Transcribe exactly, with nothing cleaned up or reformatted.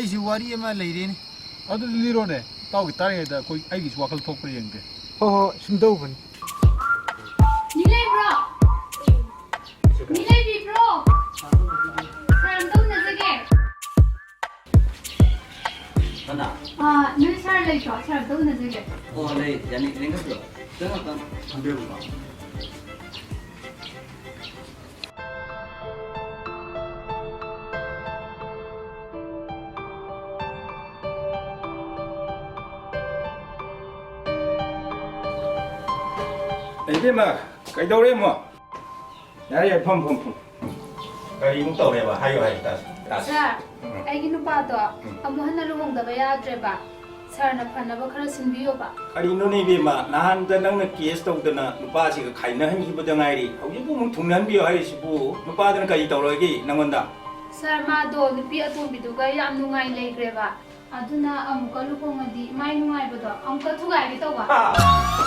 ꯑꯩꯁꯨ ꯋꯥꯔꯤ ꯑꯃ ꯂꯩꯔꯦꯅꯦ꯫ ꯑꯗꯨꯗꯤ ꯂꯤꯔꯣꯅꯦ, ꯏꯇꯥꯎꯒꯤ ꯇꯥꯔꯤꯉꯩꯗ ꯑꯩꯈꯣꯏ, ꯑꯩꯒꯤꯁꯨ ꯋꯥꯈꯜ ꯊꯣꯛꯄ꯭ꯔꯥ ꯌꯦꯡꯒꯦ꯫ ꯍꯣ ꯍꯣ, ꯁꯨꯝ ꯇꯧꯕꯅꯤ꯫ ꯃꯤ ꯂꯩꯕ꯭ꯔꯣ? ꯃꯤ ꯂꯩꯕꯤꯕ꯭ꯔꯣ? ꯁꯥꯔ ꯑꯝꯇ ꯎꯅꯖꯒꯦ꯫ ꯀꯅꯥ? ꯑꯥ, ꯅꯣꯏ ꯁꯥꯔ ꯂꯩꯇ꯭ꯔꯣ? ꯁꯥꯔ ꯑꯝꯇ ꯎꯅꯖꯒꯦ꯫ ꯑꯣ, ꯂꯩ, ꯌꯥꯅꯤ, ꯂꯦꯡꯒꯠꯄꯤꯔꯣ꯫ ꯆꯪꯉꯛꯄ ꯐꯝꯕꯤꯔꯝꯃꯣ꯫ ꯏꯕꯦꯝꯃ, ꯀꯩꯗꯧꯔꯦ ꯑꯃꯨꯛ? ꯌꯥꯔꯦ, ꯌꯥꯔꯦ, ꯐꯝ, ꯐꯝ, ꯐꯝ꯫ ꯀꯔꯤꯃꯨꯛ ꯇꯧꯔꯦꯕ? ꯍꯥꯏꯌꯨ, ꯍꯥꯏꯌꯨ, ꯇꯥꯁꯤ, ꯇꯥꯁꯤ꯫ ꯁꯥꯔ, ꯎꯝ꯫ ꯑꯩꯒꯤ ꯅꯨꯄꯥꯗꯣ ꯎꯝ꯫ ꯑꯃꯨꯛ ꯍꯟꯅ ꯂꯨꯍꯣꯡꯗꯕ ꯌꯥꯗ꯭ꯔꯦꯕ꯫ ꯁꯥꯔꯅ ꯐꯅꯕ ꯈꯔ ꯁꯤꯟꯕꯤꯌꯣꯕ꯫ ꯀꯔꯤꯅꯣꯅꯦ ꯏꯕꯦꯝꯃ, ꯅꯍꯥꯟꯗ ꯅꯪꯅ ꯀꯦꯁ ꯇꯧꯗꯅ ꯅꯨꯄꯥꯁꯤꯒ ꯈꯥꯏꯅꯍꯟꯈꯤꯕꯗ ꯉꯥꯏꯔꯤ, ꯍꯧꯖꯤꯛꯄꯨ ꯑꯃꯨꯛ ꯊꯨꯡꯅꯍꯟꯕꯤꯌꯣ ꯍꯥꯏꯔꯤꯁꯤꯕꯨ? ꯅꯨꯄꯥꯗꯨꯅ ꯀꯔꯤ ꯇꯧꯔꯒꯦ ꯅꯪꯉꯣꯟꯗ? ꯁꯥꯔ, ꯃꯥꯗꯣ ꯅꯨꯄꯤ ꯑꯇꯣꯝꯕꯤꯗꯨꯒ ꯌꯥꯝ ꯅꯨꯡꯉꯥꯏ ꯂꯩꯈ꯭ꯔꯦꯕ, ꯑꯗꯨꯅ ꯑꯃꯨꯛꯀ ꯂꯨꯍꯣꯡꯉꯗꯤ ꯃꯥꯏ ꯅꯨꯡꯉꯥꯏꯕꯗꯣ ꯑꯃꯨꯛꯀ ꯊꯨꯒꯥꯏꯒꯦ ꯇꯧꯕ꯫ ꯑꯥ!